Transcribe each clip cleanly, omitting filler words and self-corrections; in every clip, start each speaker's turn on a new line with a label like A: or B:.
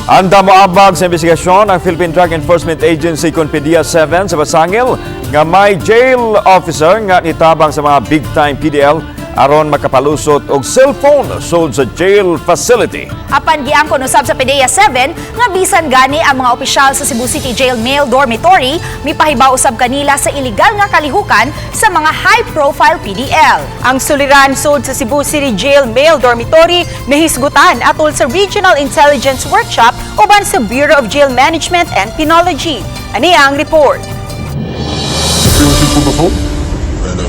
A: Andam moabag sa investigasyon ang Philippine Drug Enforcement Agency kon PDEA 7 sa pasangil nga may jail officer nga nitabang sa mga big time PDL aron makapalusot og cellphone sold sa jail facility.
B: Apan giangkon usab sa PDEA 7 nga bisan gani ang mga opisyal sa Cebu City Jail Male Dormitory mipahibaw usab kanila sa iligal nga kalihukan sa mga high-profile PDL.
C: Ang suliran sud sa Cebu City Jail Male Dormitory nahisgutan atol sa Regional Intelligence Workshop uban sa Bureau of Jail Management and Penology. Ani ang report.
D: Yung cellphone ba, sold?
E: Ano,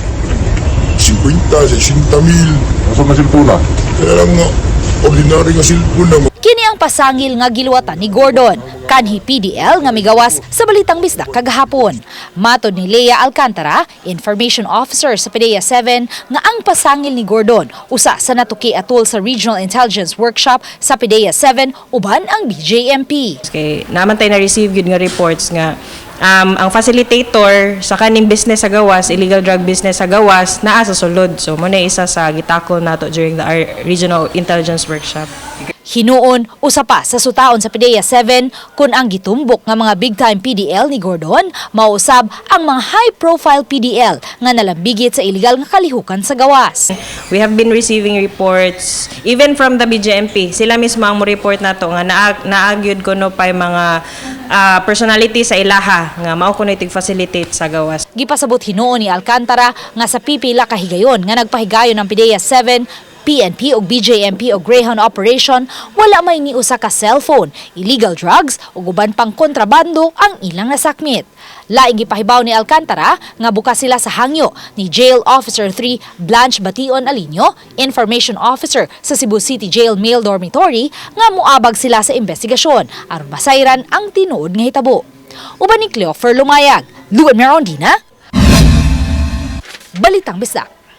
E: 50, 60 mil.
D: Asa na cellphone ah?
E: Kaya lang nga, ordinary nga cellphone na.
B: Kini ang pasangil nga giluwatan ni Gordon, kanhi PDL nga migawas sa Balitang Bisdak kagahapon. Matod ni Lea Alcantara, Information Officer sa PDEA 7, nga ang pasangil ni Gordon usa sa natuki atol sa Regional Intelligence Workshop sa PDEA 7 uban ang BJMP.
F: Kay naman tayo na-receive gyud nga reports nga ang facilitator sa kaning business sa gawas, illegal drug business sa gawas, naa sa sulod. So mao na isa sa gitakol nato during the Regional Intelligence Workshop.
B: Hinuon, usa pa sa sutaon sa PDEA 7 kung ang gitumbok nga mga big time PDL ni Gordon, mausab ang mga high profile PDL nga nalambigit sa illegal nga kalihukan sa gawas.
F: We have been receiving reports even from the BJMP. Sila mismo ang mo report nato nga naagyud kuno pa yung mga personality sa ilaha nga mao kuno tig facilitate sa gawas.
B: Gipasabot hinuon ni Alcantara nga sa pipila ka higayon nga nagpahigayon ang PDEA 7, PNP ug BJMP og Greyhound operation, wala may ni usa ka cellphone, illegal drugs ug uban pang kontrabando ang ilang nasakmit. Laing gipahibaw ni Alcantara nga bukas sila sa hangyo ni Jail Officer 3 Blanche Bation Alinio, Information Officer sa Cebu City Jail Male Dormitory, nga muabag sila sa investigasyon aron masayran ang tinuod nga hitabo. Uban ni Cleofer Lumayag, Luan Merondina, Balitang Bisdak.